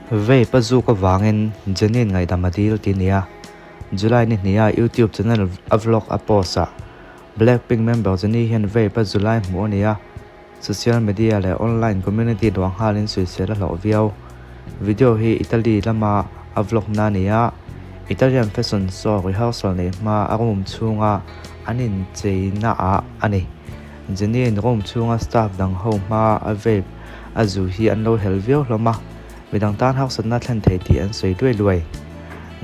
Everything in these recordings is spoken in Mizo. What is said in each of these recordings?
Vape a zuk avangin Jenny-in ngaihdam a dil ti nia. July ni hniha YouTube channel a vlog a post ah Blackpink member Jennie hian vape a zu lai hmuh a ni a, social media leh online community luah nghalin sawisel a hlawh viau. Video hi Italy lama a vlog na a ni a, Italian fashion show rehearsal neih hma a room chhunga an incheina ah a ni. Jennie-in room chhunga staff dang ho hma a vape a zu hi an lo hel viau hlawm a, midang tan harsatna thlen thei tih an sawi luai luai.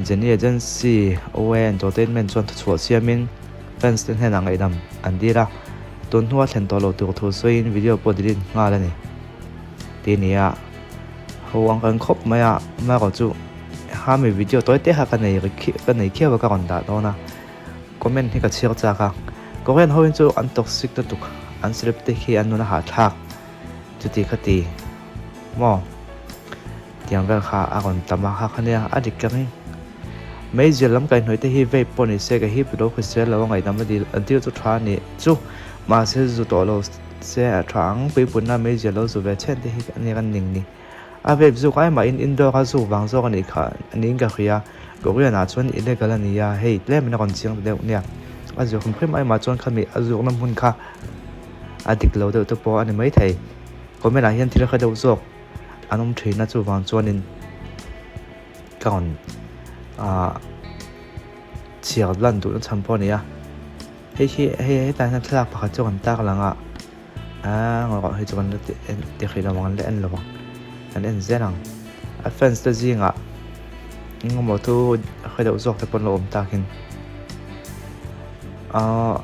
Jennie agency OA Entertainment chuan thuchhuah siamin fans te hnenah ngaihdam an dil a, tun hnua thlen tawh loh tur thu sawiin video pawh delete nghal a ni. Ti nia ho ang kan khawp mai a, amaherawhchu hami video tawi te kha ka nei ka nei khiau a ka rawn dah dawn a. Comment hi ka chhiar chak a, Korean ho hi chu an toxic lutuk, an celebrity khi an nun a hahthlak chuti kha ti maw tiang vel kha a rawn tam a kha kha nia a dik ka ring. Meizial lam kaihhnawih te hi vape pawh ni se ka hip lo hrisel lo a ngaihdam a dil a dil chu tha a nih chu mahse zu tawh lo se a tha ang puipunna meizial lo zu ve chhen te hi ania kan ning ni. A vape zuk ai mahin indoor a zuk vang zawk a nih kha niin ka hria. Korean ah chuan illegal a ni a, hei tlem in a rawn chiang ta deuh nia. A zuk hrim hrim ai mah chuan khami a zukna hmun kha a dik lo deuh te pawh a ni maithei. Comment ah hian thil kha deuh zawk an awm thin a chuvang chuanin ka rawn ah chhiar lan duhna chhan pawh a ni a. Hei hi hei hetah hian thlalak pakhat chu kan tar lang a. Aaa ngaw hei chu kan la ti en ti hrih lo ang an la en lo ang kan en zel ang a fans te zingah engemaw chu hre deuh zawk te pawh an lo awm takin aaa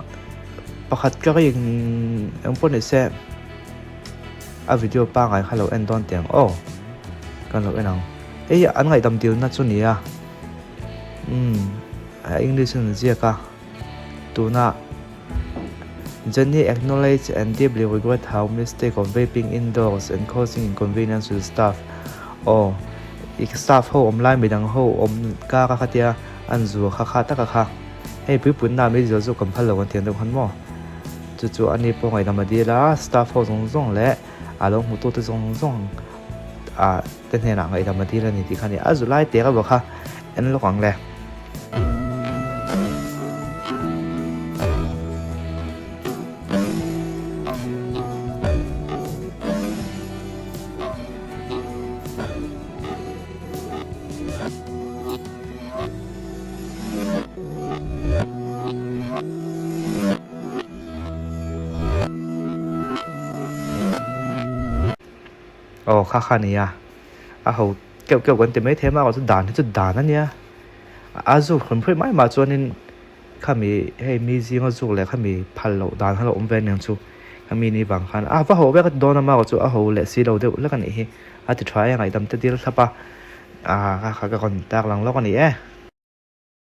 pakhat ka rin eng pawh ni se a video pangngai kha lo en dawn teh ang aw kan lo en ang hei hi an ngaihdam dilna chu a ni a umm a english in an ziak a tuna. Jenny acknowledge and deeply regret how mistake of vaping indoors and causing inconvenience to the staff. Aw, i staff ho awm lai midang ho awm kar a khatia an zu kha kha taka kha. Hei puipunna mi zil chu kan phal lo kan tiang deuh khan maw. Chu chu ani pawh ngaihdam a dil a, staff ho zawng zawng leh a lo hmutute zawng zawng ah te hnenah ngaihdam a dil a ni tih kha a ni. A zu lai tek a bawk kha en lawk ang le. Aw kha kha nia a ho keuh keuh kan ti mai thei a amaherawhchu dan hi chu dan a nia a zuk hrim hrim mai mah chuanin khami hei mi zinga zuk leh khami phal loh dan kha lo awm ve aniang chu khami ni vang khan a va ho vek a ti dawn a amaherawhchu a ho leh si lo deuh hlek a nih hi a ti tha e ngaihdam te dil thlap a ah kha kha ka rawn tak lang lawk a ni e.